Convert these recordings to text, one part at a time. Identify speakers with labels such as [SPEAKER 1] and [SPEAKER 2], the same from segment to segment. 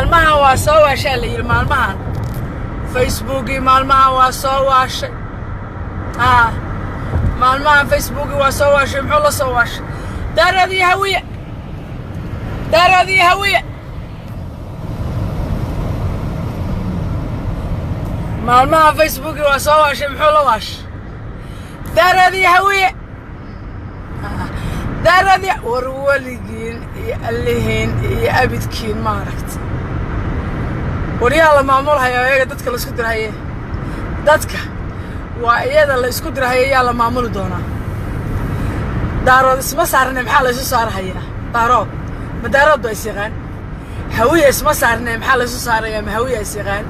[SPEAKER 1] Maalmahan waa soo waashaa la yidhi. Maalmahan Facebookii, maalmahan waa soo waashay. A maalmahan Facebookii waa soo waashay. Muxuu la soo waashay? Daarood iyo Hawiye, Daarood iyo Hawiye. Maalmahan Facebookii waa soo waashay. Muxuu la waashay? Daarood iyo Hawiye, Daarood iyo. War weligiin iyo allihiin iyo abidkiin, ma aragta? Waryaa la maamulhayo iyaga dadka la isku dirhaye, dadka waa iyada la isku dirhaye. Yaa la maamuli doonaa? Daarood isma saarne, maxaa la isu saarhayaa? Daarood ma Daarood ba is yaqaan? Hawiya isma saarne, maxaa la isu saarayaa? Ma Hawiya is yaqaan?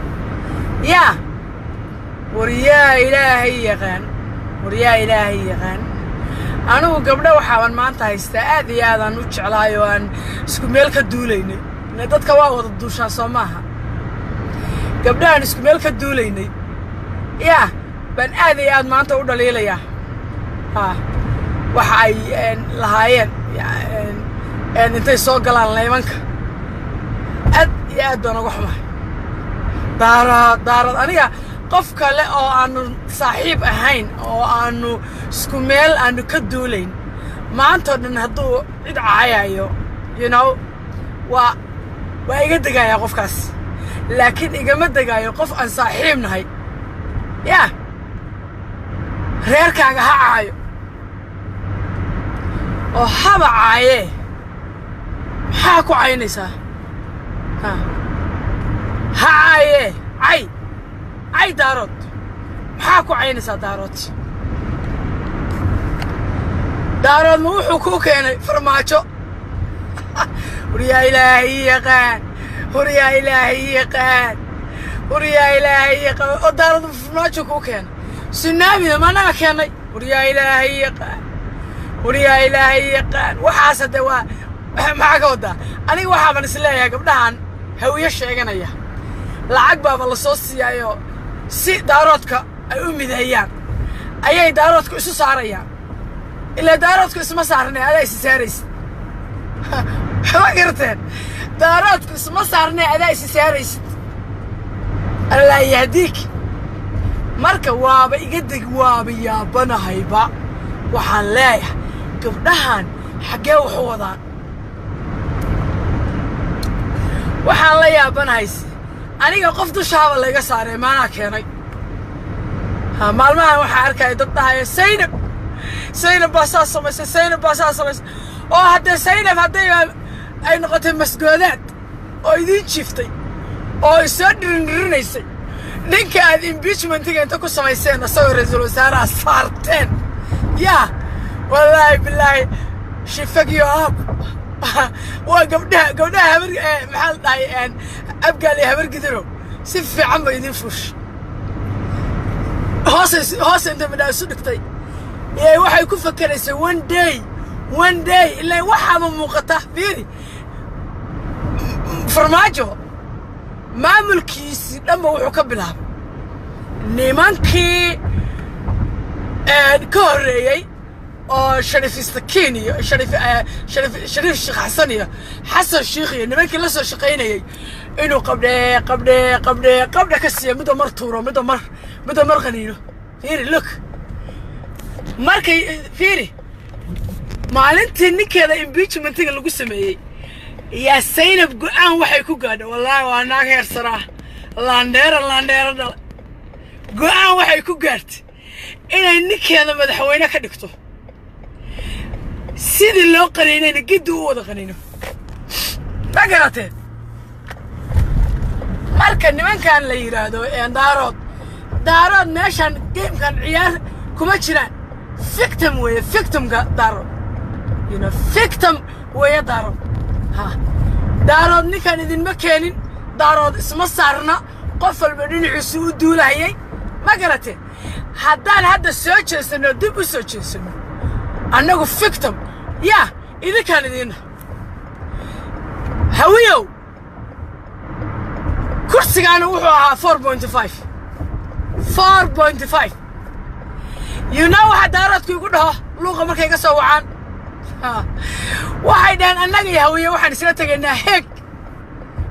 [SPEAKER 1] Yaa war yaa Ilaahay yaqaan, war yaa Ilaahay yaqaan. Anigu gabdho waxaaban maanta haystaa aad iyo aad aan u jeclaay oo aan isku meel ka duulaynay. Ile dadka waa wada duushaan, soo maaha? Gabdhahaan isku meel ka duulaynay yaa baan aad iyo aad maanta u dhaliilayaa. Ha waxa ay lahaayeen intay soo galaan laymanka, aad iyo aad baan uga xumahay. Daarood, Daarood. Aniga qof kale oo aanu saaxiib ahayn oo aanu isku meel aanu ka duulayn maantao dhan hadduu cid caayayo, waa iga degayaa qofkaas, laakiin igama degaayo qof aan saaxiib nahay. Yaa reerkaaga ha caayo oo haba caayee, maxaa ku caynaysaa? Ha ha caayee, cay, cay Daarood. Maxaa ku caynaysaa Daarood? Daarood ma wuxuu kuu keenay Farmaajo? Waryaa Ilaahay yaqaan, waryaa Ilaahay yaqaan, waryaa Ilaahay yaqaan. Oo Daarood ma Farmaajo kuu keenay? Sunaamina ma annaga keennay? Waryaa Ilaahay yaqaan, waryaa Ilaahay yaqaan. Waxaas hadde waa maxaa ka wadaa? Aniga waxaaban is leeyahay gabdhahan Hawiye sheeganaya lacag baaba la soo siiyaayo si Daaroodka ay u mideeyaan ayay Daaroodka isu saarayaan. Ilaa Daaroodku isma saarnay, adaa isi saaraysid. Ma garteen? Daaroodku isma saarnay, adaa isi saaraysid. Allah yahdiik. Marka waaba iga deg, waaba yaabanahayba. Waxaan leeyahay gabdhahan xaggee waxu wadaan? Waxaan la yaabanahayse aniga qof dushaaba layga saaray maanaa keenay. Ha maalmahan waxaa arkaya dad dhahaya Saynab, Saynab baa saas samaysay, Saynab baa saas samaysay. Oo haddee Saynab hadday ay noqotay masgoodaad oo idiin jiiftay oo isoo dhirindhirinaysay, ninka aad impeachmentiga inta ku samayseen isagoo ra-iisul wasaaraha saarteen, yaa wallaahi bilaahi shifagiyo aab waa gabdhaha, gabdhaha habar, maxaa la dhahay, Abgaal iyo Habar Gidiro si fiican ba idiin fuush. Hoose hoose inta midhaa isu dhigtay ee waxay ku fakeraysay one day, one day. Ilaa waxaaba muuqata, fiiri, Farmaajo maamulkiisii dhanba wuxuu ka bilaabay nimankii ka horreeyey oo Shariif Istakiin iyo Shariif Shariif Shariif Sheekh Xasan iyo Xasan Sheikh iyo nimankii la soo shaqaynayay inuu qabdhee, qabdhee, qabdhee, qabdhe ka siiyo, midoo mar tuuro, midoo mar, midoo mar qaniino. Fiiri, look, markay fiiri maalintii ninkeeda impeachmentiga lagu sameeyey, yaa Saynab go-aan waxay ku gaadha. Wallaahi waa naag heersanaa, laandheera, laandheera dhala. Go-aan waxay ku gaartay inay ninkeeda madaxweyne ka dhigto, sidii loo qaniinayna giddi u wada qaniino. Ma garateen? Marka nimankan la yidhaahdo Daarood, Daarood meeshan gamekan ciyaar kuma jiraan. Victim weeye, victimka Daarood, victim weeye Daarood. Ha Daarood ninkan idinma keenin. Daarood isma saarna, qof walba dhinaciisu u duulahayay. Ma garateen? Haddaan hadda soo jeesano, dib u soo jeesano, annagu victim yaa idinkaan idiinna. Hawiyow, kursigaana wuxuu ahaa 4.5, 4.5. Waxa Daaroodku igu dhaho luuqa markay ka soo wacaan, waxay dhaheen annaga iyo Hawiye waxaan isla tegaynaa Heeg.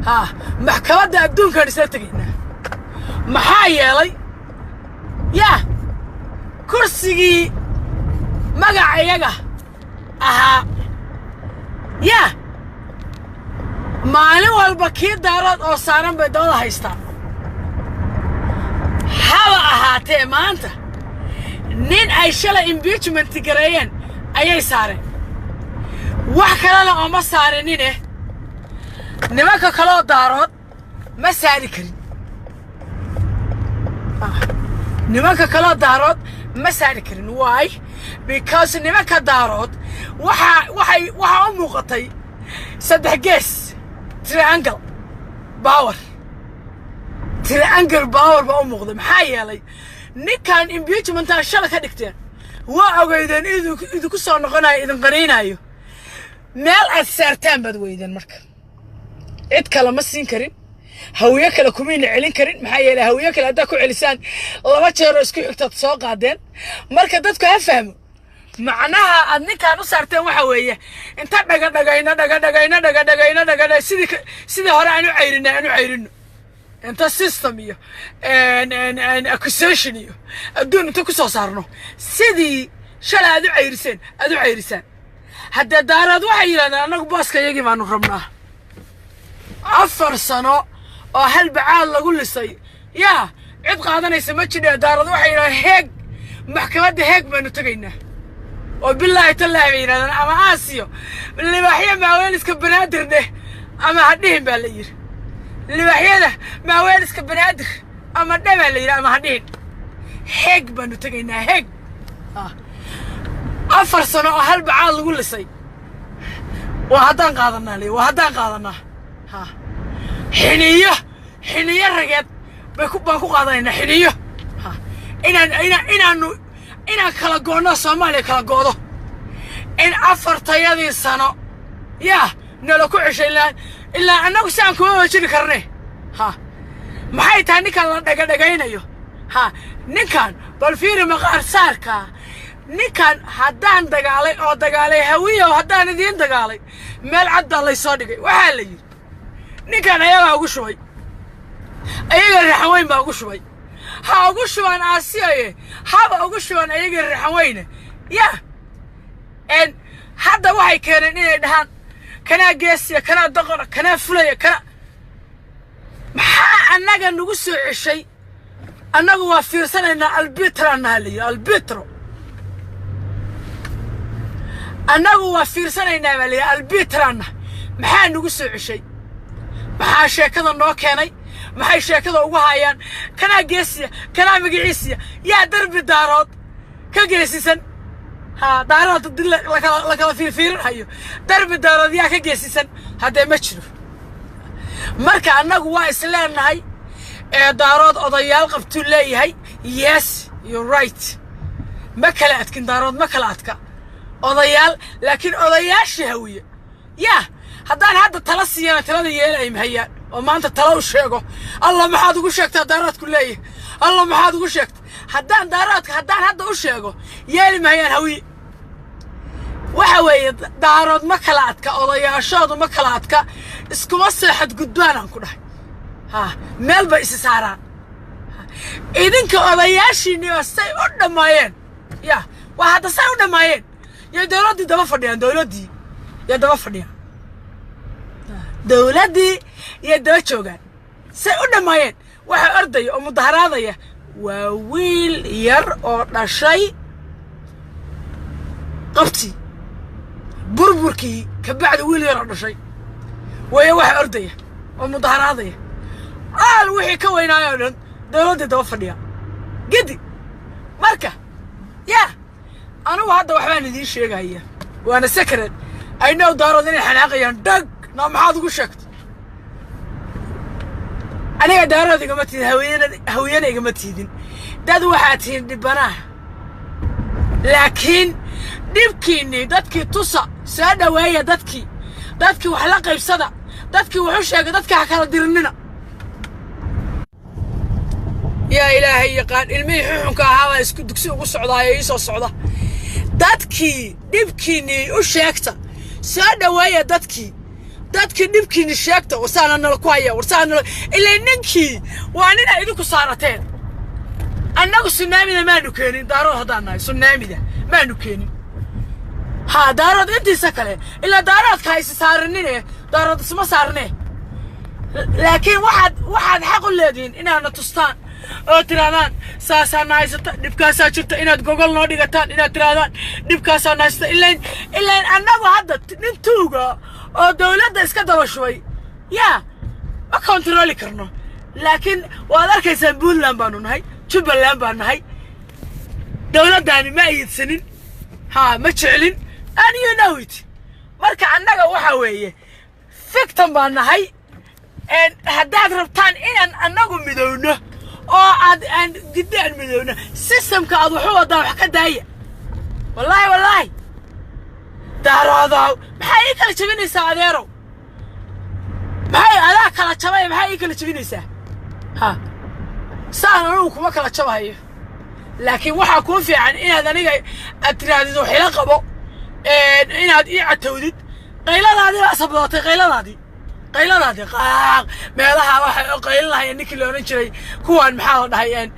[SPEAKER 1] Ha, maxkamadda adduunkaan isla tegaynaa. Maxaa yeelay, yaa kursigii magaca iyaga ahaa, yaa maalin walba kii Daarood oo saaran bay dabada haystaan. Haba ahaatee, maanta nin ay shalay impeachment gareeyeen ayay saareen. Wax kalena ooma saarinine, nimanka kaloo Daarood ma saari karin. Nimanka kaloo Daarood ma saari karin. Why? Because nimanka Daarood waxaa u muuqatay saddex gees, triangle power. Triangle power baa u muuqday. Maxaa yeelay, ninkan impeachmentaa shala ka dhigteen, waa ogeydeen idinku soo noqonayo, idin qaniinayo. Meel aad saartaan baad weydeen. Marka cid kale ma siin karin, Hawiye kale kumayna celin karin. Maxaa yeelay, Hawiye kale haddaad ku celisaan, laba jeeroo isku xigtaad soo qaadeen. Marka dadku ha fahmo macnaha aad ninkaan u saarteen. Waxa weeye, inta dhagadhagayno, dhagadhagayno, dhagadhagayno, dhagadha, sidii hore aan u cayrinay aan u cayrino, inta system iyo accusation iyo adduun inta ku soo saarno, sidii shalay aad u cayriseen aad u cayrisaan. Haddee Daaraad waxay yidhahdeen, annagu booska iyagii baanu rabnaa. 4 sano oo hal bacaad lagu lisay, yaa cid qaadanaysa ma jidhe. Daarad waxay yidhahdeen, Heeg, maxkamadda Heeg baanu tegaynaa, oo bilaahi tallaahi bay yidhahdeen. Ama Aasiyo libaaxyo maaweeliska Banaadir dheh ama ha dhihin baa la yidhi. Libaaxyada maaweeliska Banaadir ama dhe baa la yidhi ama ha dhihin, Heeg baanu tegaynaa, Heeg. 4 sano oo hal bacaad lagu lisay, waa haddaan qaadanaa le, waa haddaan qaadanaa. Ha, xiniyo, xiniyo rageed baan ku qaadanaynaa, xiniyo. Ha, inaan inaan inaanu inaan kala go'no, Soomaaliya kala go'do, in afartayadii sano yaa nala ku ceshay, ilaa annagu si aan kuma wajiri karne. Ha, maxay tahay ninkan la dhagadhagaynayo? Ha, ninkan bal fiiri, maqaar saarka ninkan. Haddaan dagaalay oo dagaalay, Hawiyow, haddaan idiin dagaalay, meel cad baa laysoo dhigay. Waxaa la yidhi, ninkan ayagaa ugu shubay, ayaga Raxan Weyn baa ugu shubay. Ha ugu shubaan Aasiyaye, haba ugu shubaan ayaga Raxan Weyne. Ya n hadda waxay keeneen inay dhahaan kanaa geesiya, kanaa doqona, kanaa fulaya, kana. Maxaa annaga nagu soo ceshay? Annagu waa fiirsanaynaa. Albitra naha la yidhi, albitro. Annagu waa fiirsanaynaa baa la yidhi, albitrana. Maxaa nagu soo ceshay? Maxaa sheekada noo keenay? Maxay sheekada ugu haayaan kanaa geesiya, kanaa magaciisiya? Yaa darbi Daarood ka geesisan? Ha, Daarood haddii lakala fiirfiirinhayo, darbi Daarood yaa ka geesisan? Haddee ma jiro. Marka annagu waa isleenahay ee Daarood odayaal qabtuu leeyahay. Yes, you're right, ma kala adkin Daarood, ma kala adka odayaal, laakiin odayaashii Hawiye yaa haddaan hadda tala siiyana talada yeelay mahayaan, oo maanta tala u sheego, "Alla, maxaad ugu sheegtaa?" Daaroodku leeyahay, "Alla, maxaad ugu sheegta?" Haddaan Daaroodka haddaan hadda u sheego, yeeli mahayaan Hawiye. Waxa weeye, Daarood ma kala adka, odayaashoodu ma kala adka, iskuma seexad gudbaan aan ku dhahay. Ha, meel bay isi saaraan. Idinka odayaashiinni baa say u dhammaayeen, ya waa hadda say u dhammaayeen, yay dowladdii daba fadhiyaan, dowladdii yay daba fadhiyaan, dowladdii yay daba joogaan. Say u dhammaayeen, waxa ordaya oo mudaharaadaya waa wiil yar oo dhashay qabtii burburkii kabacdi. Wiil yar oo dhashay weeye waxa ordaya oo mudaharaadaya. Aal wixii ka weynaayo oo dhan dowladdii daba fadhiya gedi. Marka yaa anigu hadda waxbaan idiin sheegaya, waana secret. I know Daarood inay xanaaqayaan. Dhag na maxaad ugu sheegtay? Aniga Daarood igama tiidin, Hawiyana, Hawiyana igama tiidin. Dad waxaa tihiin dhibanaha, laakiin dhibkiinnii dadkii tusa, soo dhoweeya dadkii, dadkii wax la qaybsada, dadkii wax u sheega, dadka ha kala dirinina. Yaa Ilaahay yaqaan, ilmihii xuxunka ahaabaa isku dugsi ugu socdaaya, ii soo socda. Dadkii dhibkiinnii u sheegta, soo dhoweeya dadkii. Dadkii dhibkiini sheegta. Warsaana nala ku haya, warsaana nala ilaa ninkii waa nin ay idinku saarateen. Annagu sunaamida maanu keenin. Daarood haddaan nahay, sunaamida maanu keenin. Haa, Daarood intiisa kale ilaa Daaroodka ha isi saaranine, Daarood isma saarne. Laakiin waxaad xaq u leedihiin inaadna tustaan oo tirahdaan saasaa na haysata, dhibkaasaa jirta, inaad gogol noo dhigataan, inaad tirahdaan dhibkaasaa na haysata. Ilain annagu hadda nin tuuga oo dawladda iska daba shubay yaa ma kontarooli karno. Laakiin waad arkaysaan, Puntland baanu nahay, Jubbaland baan nahay, dawladdaani ma ayidsanin, haa, ma jeclin, and you know it. Marka annaga waxa weeye victim baan nahay. Haddaad rabtaan inaan annagu midowno oo aad aan giddi aan midowno, systemka aad waxu wadaan wax ka daaya. Wallaahi, wallaahi, Daaroodow, maxaa ii kala jebinaysaa? Adeerow, maxay adaa kala jabay? Maxaa ii kala jebinaysaa? Ha saan anugu kuma kala jabahayo, laakiin waxaa kuu fiican inaad aniga aad tiraahdid wax ila qabo, inaad ii catowdid. Qayladaadii baa sababatay, qayladaadii, qayladaadii qaaq meelaha waxay qaylinahaya ninkii la odhan jiray kuwan maxaa la dhahay.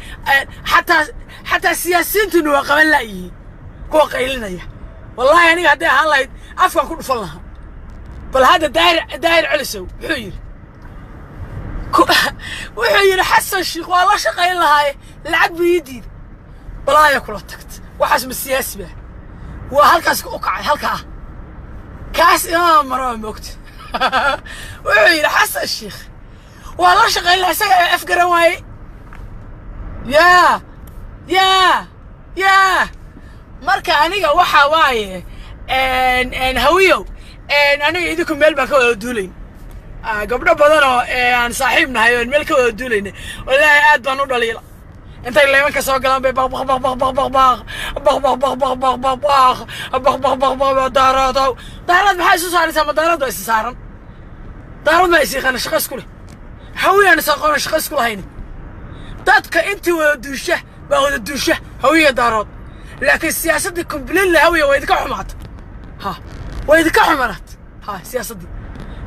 [SPEAKER 1] Xataa siyaasiyiintuna waa qaban la'yihiin kuwa qaylinaya. Wallaahi aniga hadday ahaan lahayd afkaan ku dhufan lahaa. Bal hadda Daahir Celisow muxuu yidhi? Wuxuu yidhi Xasan Sheikh waa la shaqayn lahaaye, lacag buu ii diiday. Balaaya kula tagta. Waxaas ma siyaasi baa? Waa halkaas u kacay, halkaa kaas imaama maro moogta. Wuxuu yidhi Xasan Sheikh waa la shaqayn lahaa, isaga ee afgaran waaye. Yaa marka aniga waxa waaye, Hawiyow, aniga idinku meel baan ka wada duulayn. Gabdho badan oo aan saaxiib nahay oon meel ka wada duulayna, wallaahi aad baan u dhaliila. Intay leemanka soo galaan bay baq baq baq baq baq baq baq baq baq baq baq baq baq baq baq baq baq baq. Daaroodow, Daarood, maxaa isu saaraysaa? Ma Daarood baa isi saaran? Daarood ma is yaqaana shaqo isku leh? Hawiyaan is aqoona shaqo isku lahayni. Dadka intii wada duusha baa wada duusha, Hawiya, Daarood. Laakiin siyaasaddii completely Hawiya waa idinka xumaatay. Ha, waa idinka xumaanaat. Ha, siyaasaddii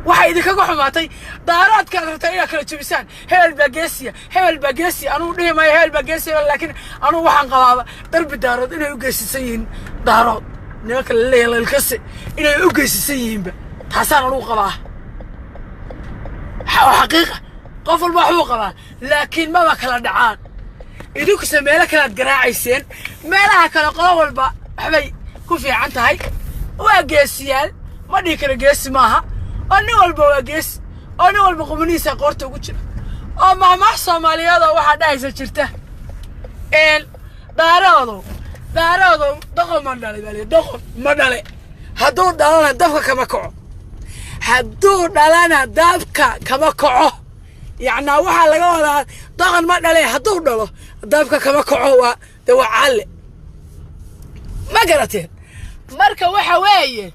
[SPEAKER 1] waxay idinkaga xumaatay Daaroodkaad rabtaa inaad kala jebisaan. Hebel baa geesiya, hebel baa geesiya. Anugu dhihi maayo hebel baa geesiya, laakiin anugu waxaan qabaaba darbi Daarood inay u geesisan yihiin. Daarood nimanka la leeyahay lalkase inay u geesisan yihiinba, taasaan anugu qabaa oo xaqiiqa. Qof walba waxbuu qabaa, laakiin maba kala dhacaan. Idinkuse meelo kalead garaacayseen, meelaha kale qolo walba waxbay ku fiican tahay. Waa geesiyaal, ma dhihi karo geesi maaha, oo nin walba waa geesi, oo nin walba qubnihiisa qoorta ugu jira. Oo maahmaah Soomaaliyeed oo waxaa dhahaysa jirta: Daaroodow, Daaroodow, doqon ma dhale baa lihi. Doqon ma dhale, hadduu dhalana dabka kama kaco, hadduu dhalana dabka kama kaco. Yacnaa waxaa laga wadaa doqon ma dhale, hadduu dhalo dabka kama kaco. Waa de waa caalle, ma garateen? Marka waxa weeye,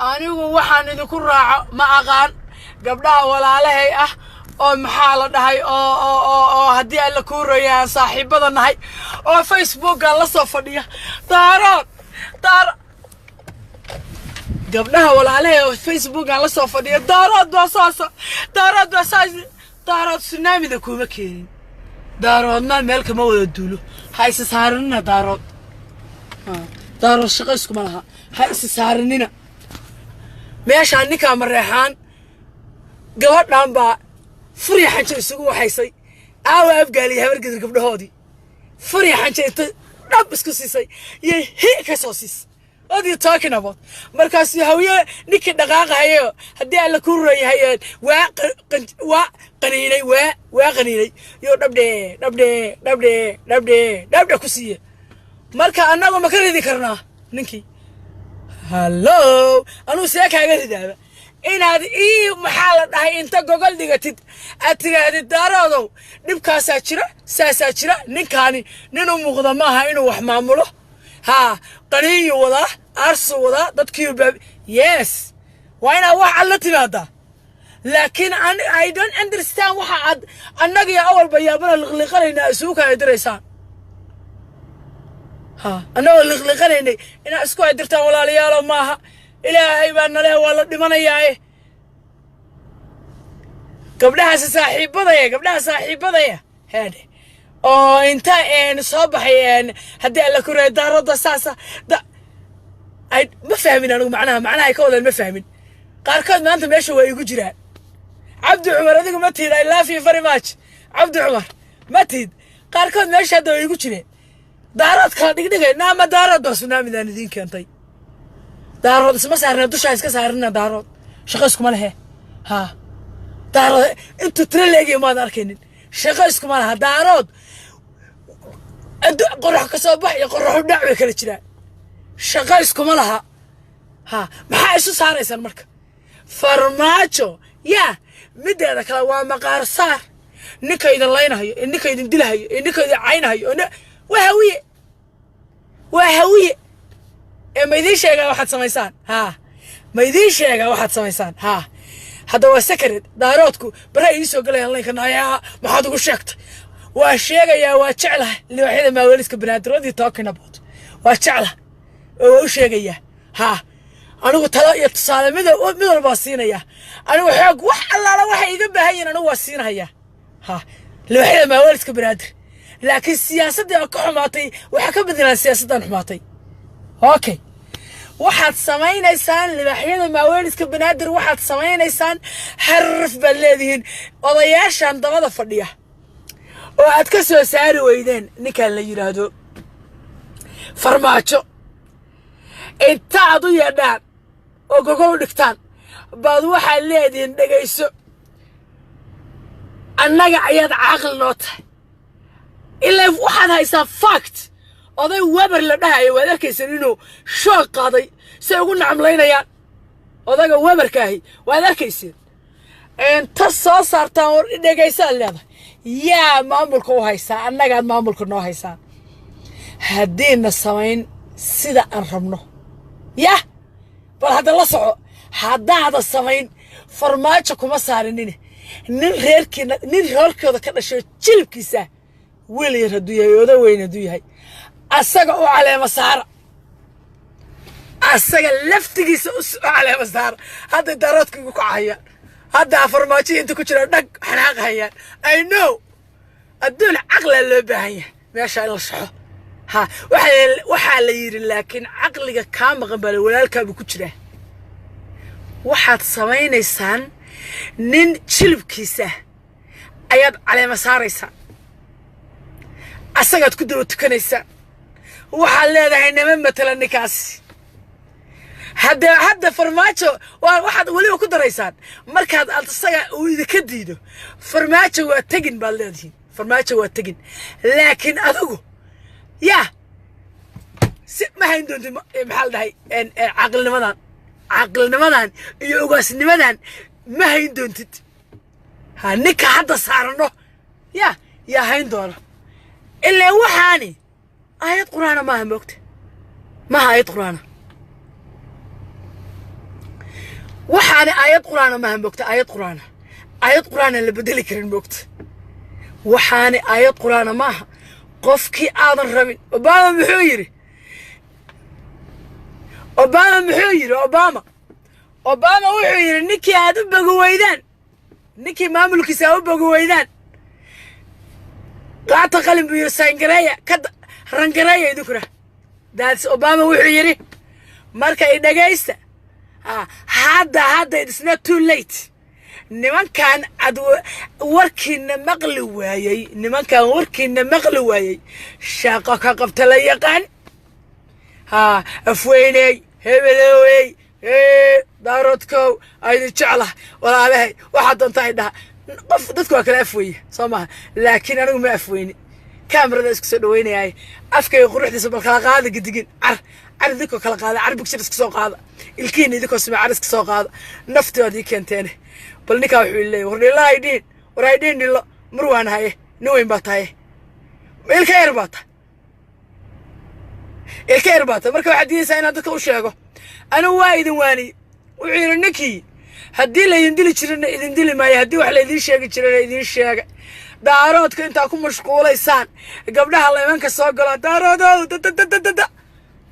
[SPEAKER 1] anigu waxaan idinku raaco ma aqaan. Gabdhaha walaalahay ah oo maxaa la dhahay oo haddii Alla kuu roya aan saaxiibada nahay oo Facebooka la soo fadhiya Daarood daar, gabdhaha walaalahay oo Facebookan la soo fadhiya Daarood baa saasa, Daarood baa saas. Daarood tsunaamida kuma keenin, Daaroodna meel kama wada duulo. Ha isa saaranina Daarood. Daarood shaqo iskuma laha. Ha isa saaranina. Meeshaan ninkaa Mareexaan gabadhan baa furya xanjo isugu waxaysay. Aawa Abgaaliya Habargedir gabdhahoodii furya xanjo inta dhab isku siisay iyo hi ka soo siisay. What you talking about? Markaasuu Hawiye ninkii dhaqaaqahayo, haddii Alla ku royahay, waa waa qaniinay, waa qaniinay yo dhabdhe dhabdhe dhabdhe dhabdhe dhabdhe ku siiye. Marka annagu ma ka ridi karnaa ninkii? Hallo, anuu see kaaga ridaaba? Inaad ii maxaa la dhahay inta gogol dhigatid aad tidhaahdid Daaroodow, dhibkaasaa jira, saasaa jira, ninkaani nin u muuqda maaha inuu wax maamulo. Haa, qaniiyu wadaa, aarsuu wadaa, dadkiiyu baab. Yes, waa inaad wax alla timaadaa. Laakiin I don't understand waxa aad annagiyo awalba yaabana liqliqanaynaa isugu kala diraysaan. Ha, annagoo liqliqanaynay inaad isku adirtaan, walaalayaalo, maaha. Ilaahay baa naleh, waa la dhimanayaaye. Gabdhahaasi saaxiibadaya, gabdhaha saaxiibadaya heedhe oo inta soo baxay, haddii Alla ku reey daaradda saasa da ay ma fahmin. Anigu macnaha ay ka wadaan ma fahmin. Qaarkood maanta meesha waa igu jiraan. Cabdi Cumar, adigu ma tihid. I love you very much, Cabdi Cumar, ma tihid. Qaarkood meesha hadda waa igu jireen. Daarood kala dhigdhigay naama. Daarood baa sunaamidaan idiin keentay. Daarood isma saarna, dushaa iska saarina. Daarood shaqo iskuma lehe. Ha, Daarood intuu tiro leegiyo maad arkaynin. Shaqo iskuma laha Daarood. Qorax ka soo bax iyo qorax u dhac bay kala jiraan. Shaqo iskuma laha. Ha, maxaa isu saaraysaan marka Farmaajo? Yaa mideeda kale waa maqaar saar. Ninka idin laynahayo iyo ninka idin dilahayo iyo ninka idin caynahayo waa Hawiye, waa Hawiye. Ee ma idiin sheegaa waxaad samaysaan? Haa, ma idiin sheegaa waxaad samaysaan? Haa, hadda waa secret. Daaroodku bara ii soo galayaan laynka. Nayaa, maxaad ugu sheegtay? Waa sheegayaa. Waa jeclahay Libaaxyada Maaweeliska Banaadir. What you talking about? Waa jeclahay oo waa u sheegayaa. Haa, anigu talo iyo tusaale mid walba waa siinayaa. Anigu xoog wax allaala waxay iga baahan yihiin anigu waa siinahayaa. Ha, Libaaxyada Maaweeliska Banaadir. Laakiin siyaasaddii oo ka xumaatay waxaa ka bedelaan siyaasaddan xumaatay. Okay, waxaad samaynaysaan, Libaaxyada Maaweeliska Banaadir, waxaad samaynaysaan xaraf baad leedihiin. Odayaashan dabada fadhiya oo aad ka soo saari weydeen ninkan la yidhaahdo Farmaajo, inta aad u yeedhaan oo gogol u dhigtaan baad waxaad leedihiin: "Dhegayso, annaga ayaad caaqil noo tahay." Ilaa waxaad haysaa fact. Oday Weber la dhahayo waad arkaysan inuu shoog qaaday say ugu nacamlaynayaan. Odaga Weberkaahi waad arkayseen. Inta soo saartaan, "War dhegaysaad leedahay, yaa maamulka u haysaa? Annagaad maamulka noo haysaan. Haddiina samayn sida aan rabno, yah, bal hadda la soco, haddaada samayn, Farmaajo kuma saarinine, nin reerkiina, nin reerkooda ka dhashay, jilibkiisa, wiil yar hadduu yahay, oda weyn hadduu yahay, asaga u caleema saara, asaga laftigiisa u caleema saara." Hadda daaroodka igu kacahayaan, hadda Farmaajo inta ku jira dhag xanaaqahayaan. I know. Adduun caqlaa loo baahan yahay meesha in la shaxo. Ha, waxaa la yidhi, laakiin caqliga kaa maqan baa walaalkaabu ku jiraa. Waxaad samaynaysaan, nin jilibkiisa ayaad caleema saaraysaan, asagaad ku daba tukanaysaan. Waxaad leedahay, "Nama matala ninkaasi." Hadda Farmaajo waxaad weliba ku daraysaan, markaad aad isaga uu idinka diido, "Farmaajo waa tegin," baad leedihiin. "Farmaajo waa tegin," laakiin adigu yaa si ma hayn doontid. Maxaa la dhahay? Caqilnimadan, caqilnimadan iyo ogaasnimadan ma hayn doontid. Ha, ninka hadda saarano yaa hayn doona? Ilaa waxaani aayad Qur-aana maaha, moogta? Maaha aayad Qur-aana waxaani. Aayad Qur-aana maaha, moogta? Aayad Qur-aana, aayad Qur-aana la bedeli karin, moogta? Waxaani aayad Qur-aana maaha. Qofkii aadan rabin, Obama muxuu yidhi? Obama muxuu yidhi? Obama wuxuu yidhi, ninkii aad u bogi weydaan, ninkii maamulkiisa aad u bogi weydaan, qaata qalin buu yidhi, saangareeya ka rangareeya idinkuna. That's Obama wuxuu yidhi. Marka i dhegaysta. Hadda it's not too late. Nimankan aad warkiina maqli waayey, nimankan warkiina maqli waayey, shaqo ka qabta la yaqaan. Ha, afweyney, hebelowey, Daaroodkow, aydin jeclah, walaalahay, waxaad doonta ay dhaha. Qof dadku waa kala afweeye, soo maha? Laakiin anigu ma afweyni. Kaamarada isku soo dhaweynayay, afkayga quruxdiisa bal kala qaada. Gidigin car car, idinkoo kala qaada, car bigshir iska soo qaada, ilkiina idinkoo sime, car iska soo qaada. Nafti waad ii keenteene. Bal ninkaa wuxuu leeyahy, "War dhilo haydhiin, war haydhiin dhilo." Mar waan haye, nin weyn baa tahaye, ilka yar baa tahay, ilka yar baa tahay. Marka waxaad diidaysaa inaan dadka u sheego. Anigu waa idin waaniyey. Wuxuu yidhi ninkii, haddii laydin dili jirana idin dili maayo, haddii wax laydiin sheegi jirana idiin sheega. Daaroodka intaa ku mashquulaysaan gabdhaha laymanka soo galo, "Daaroodow, dadadadadada."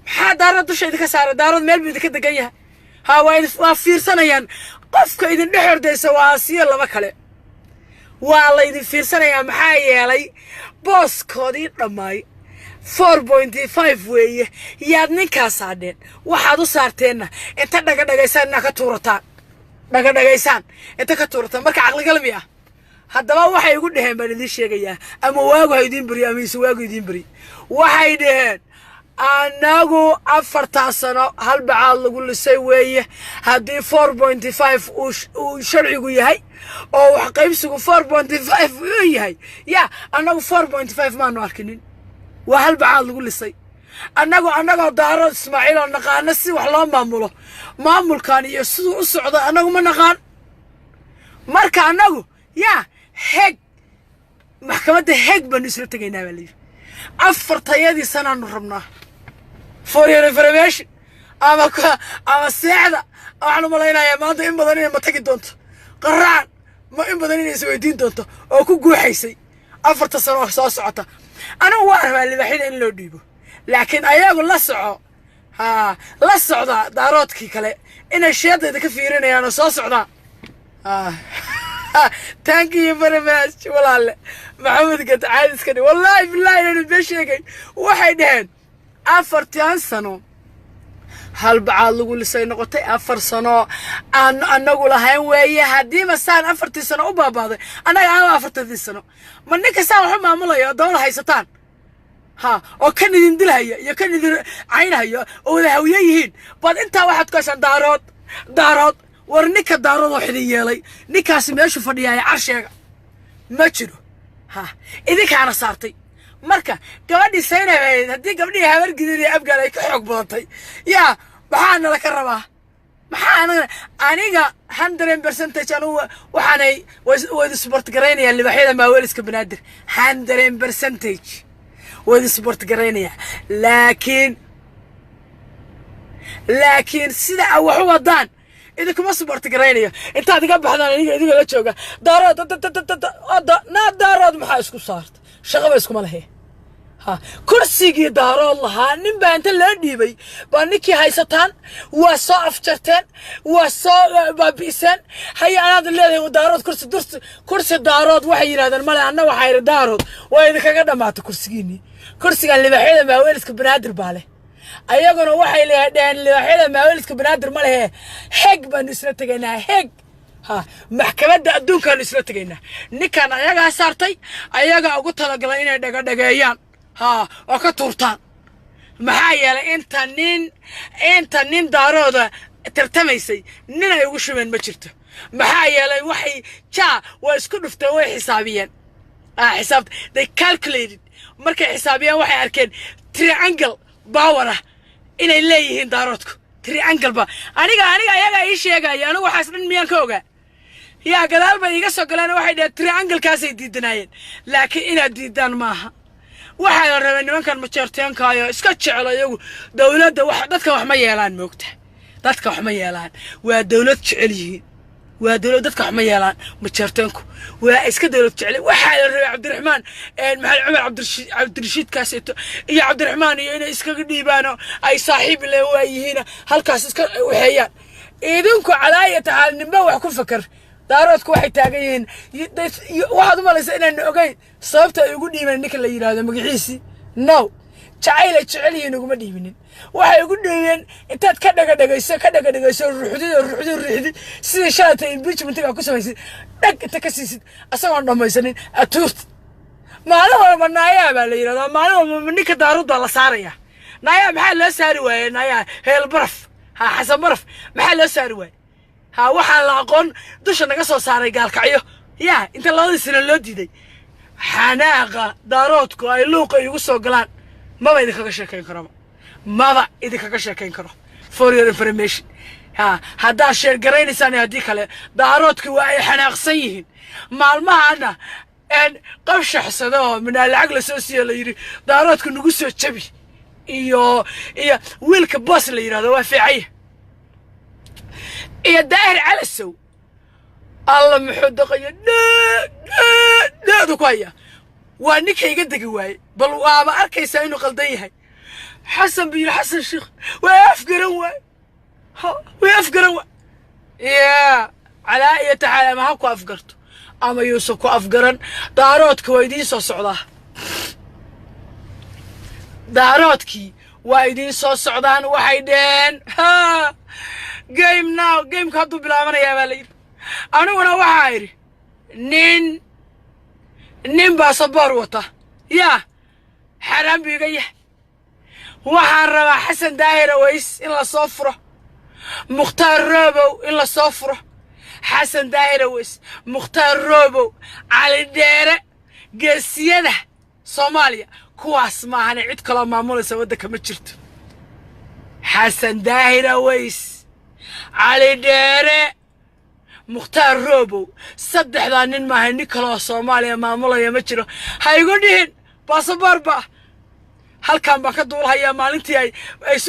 [SPEAKER 1] Maxaa Daarood dusha idinka saara? Daarood meel buu idinka degan yahay. Ha, waa fiirsanayaan. Qofka idin dhex ordaysa waa Asiya laba kale. Waa laydin fiirsanayaa. Maxaa yeelay, booskoodii dhammaay 4.5 weeye. Yaad ninkaa saadheen, waxaad u saarteenna inta dhagadhagaysaan inaa ka tuurataan, dhagadhagaysaan inta ka tuurataan. Marka caqligalmi ah haddaba waxay igu dheheen baan idiin sheegayaa. Ama waagu ha idiin beriyo ama ise waagu idiin beri, waxay dheheen: annagu 4-taa sano hal bacaad lagu lisay weeye. Haddii 4.5 uu sharcigu yahay oo wax qaybsigu 4.5 uu yahay, ya annagu 4.5 maanu arkinin, waa hal bacaad lagu lisay. Annagu annagoo Daarood Ismaaciil oo naqaano si wax loo maamulo, maamulkan iyo siduu u socdo annagu ma naqaan. Marka annagu yaa Heeg, maxkamadda Heeg baanu isla tegaynaa baa layidhi. 4-tayadii sanaanu rabnaa. For your information, ama seexda, waxaan u malaynayaa maanta in badan inay ma tagi doonto qaraacan, ma in badan inay isweydiin doonto oo ku guuxaysay 4-ta sano oo soo socota. Anigu waa rabaa libaaxyada in loo dhiibo, laakiin ayagu la soco, ha la socda Daaroodkii kale inay sheedayda ka fiirinayaan oo soo socdaan. Thank you very much, walaalle Maxamed Gata. Caadiskani, wallaahi billahi inaynu been sheegay. Waxay dhaheen 4-tan sano hal bacaad lagu lisay noqotay, 4 sano aan anagu lahayn weeye. Haddiiba saan 4-tii sano u baabaaday, annaga ama 4-tadii sano ma ninka saan waxu maamulaya oo dawla haysataan, ha oo kan idin dilhaya iyo kan idin caynhaya oo wada hawiye yihiin baad intaa waxaad ku haysaan Daarood, Daarood. War ninka Daarood oo xidin yeelay, ninkaasi meeshu fadhiyaaya carsheega ma jiro. Ha idinkaana saartay. Marka gabadhii Saynab ahayd, haddii gabdhihii Habargidir iyo Abgaal ay ka xoog badatay, yaa maxaa nala ka rabaa? Maxaa aniga 100% anugu waxaanay waa idin support garaynayaa. Libaxyada Maaweliska Banaadir 100% waa idin support garaynayaa, laakiin sida a wax u wadaan idinkuma support garaynayo. Intaad iga baxdaan aniga idiga la jooga Daarood naa Daarood maxaa isku saarta? Shaqaba iskuma lehe. Ha kursigii Daarood lahaa nin baa inta loo dhiibay baa ninkii haysataan, waa soo afjarteen, waa soo baabi'iseen. Haya, anaad leedahay Daarood kursi dursi, kursi Daarood waxay yidhahdeen male. Anna waxaa yidhi Daarood waa idinkaga dhammaatay kursigiinii. Kursigan Libaaxyada Maaweliska Banaadir baa leh. Ayaguna waxay dhaheen Libaaxyada Maaweliska Banaadir ma lehe, Heeg baanu isla tegaynaa. Heeg, ha maxkamadda adduunkaanu isla tegaynaa. Ninkan ayagaa saartay, ayagaa ugu talagalay inay dhagadhageeyaan, ha oo ka tuurtaan. Maxaa yeelay, inta nin Daarooda tartamaysay, nin ay ugu shubeen ma jirto. Maxaa yeelay, waxay jaa waa isku dhufteen, way xisaabiyeen. Xisaabta they calculated. Markay xisaabiyeen waxay arkeen triangle power ah inay leeyihiin Daaroodku. Triangle ba aniga ayagaa ii sheegaya. Anigu waxaas dhan miyaan ka ogaa? Yaa gadaal bay iiga soo galeen, waxay dhaheen triangle-kaasay diidanaayeen. Laakiin inaad diidaan maaha. Waxaa la rabay nimankan majeerteenkaayo iska jecel iyagu dowladda wax, dadka wax ma yeelaan, moogta, dadka wax ma yeelaan, waa dowlad jecel yihiin, waa dowlad, dadka wax ma yeelaan. Majeerteenku waa iska dowlad jecel. Waxaa la rabay Cabdiraxmaan Maxamed Cumar Cabdirashiid, Cabdirashiid kaaseeto iyo Cabdiraxmaan iyo inay iskaga dhiibaano, ay saaxiib le waa yihiin, halkaas iska waxeeyaan. Idinku calaaya taxaal ninba wax ku fakar. Daaroodku waxay taagan yihiin, waxaad u malaysaa inaanu ogeyn sababta ay ugu dhiibeen ninka la yidhaahdo magaciisii. No, jacayl ay jecel yihiin uguma dhiibinin. Waxay ugu dhiibeen intaad ka dhagadhagayso, ka dhagadhagayso, ruxdid oo ruxdid, ruxdid, sidii shalata impeachmentiga ku samaysid, dhag inta ka siisid asagoon dhammaysanin atuurtid. Maalin walba naayaa baa la yidhahdaa, maalin walba ninka Daarood baa la saaraya. Naayaa maxaa loo saari waaye? Naayaa heel baraf, ha Xasan Baraf maxaa loo saari waaye? Ha waxaan la aqoon dusha naga soo saaray Gaalkacyo, yaa inta labadii sano loo diiday. Xanaaqa Daaroodku ay luuqa igu soo galaan maba idinkaga sheekayn karaba, maba idinkaga sheekayn karo. For your information, ha haddaad share garaynaysaan iyo haddii kale, Daaroodku waa ay xanaaqsan yihiin maalmahana. Qabshaxsada oo minaa lacag lasoo siiyo la yidhi Daaroodku nagu soo jabi, iyo wiilka Boos la yidhahdo waa fiicaya, iyo Daahir Calasow. Alla muxuu daqaya, dhee dhee dheedu ku haya. Waa ninka iga degi waaye. Bal waaba arkaysaa inuu qaldan yahay. Xasan buu yidhi, Xasan Sheekh waa afgaran waay, ha way afgaran waay. Yaa calaa iyo taxaal, ama ha ku afgarto. Ama yuusan ku afgaran. Daaroodka waa idiin soo socdaa, Daaroodkii waa idiin soo socdaan. Waxay dheheen, "Ha game now." Gameka hadduu bilaabanayaa baa la yidhi. Aniguna waxaa idhi, nin baasaboor wata yaa xaaraan buu iga yahay. Waxaan rabaa Xasan Daahir Aways in la soo furo, Mukhtaar Roobow in la soo furo, Xasan Daahir Aways, Mukhtaar Roobow, Cali Dheere, geesiyada Soomaaliya. Kuwaas maahane cid kaloo maamulaysa waddanka ma jirto. Xasan Daahir Aways, Cali Dheere, Mukhtaar Roobow, saddexdaa nin maaha nin kaloo Soomaaliya maamulaya ma jiro. Ha igu dhihin baasaboor ba halkan baan ka duulhayaa. Maalintii ay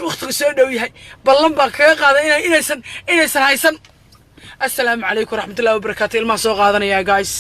[SPEAKER 1] wakhtigu soo dhow yahay, ballan baan kaga qaaday inaysan haysan. Assalaamu calaykum waraxmatullahi wabarakaatu. Ilmaha soo qaadanayaa, guys.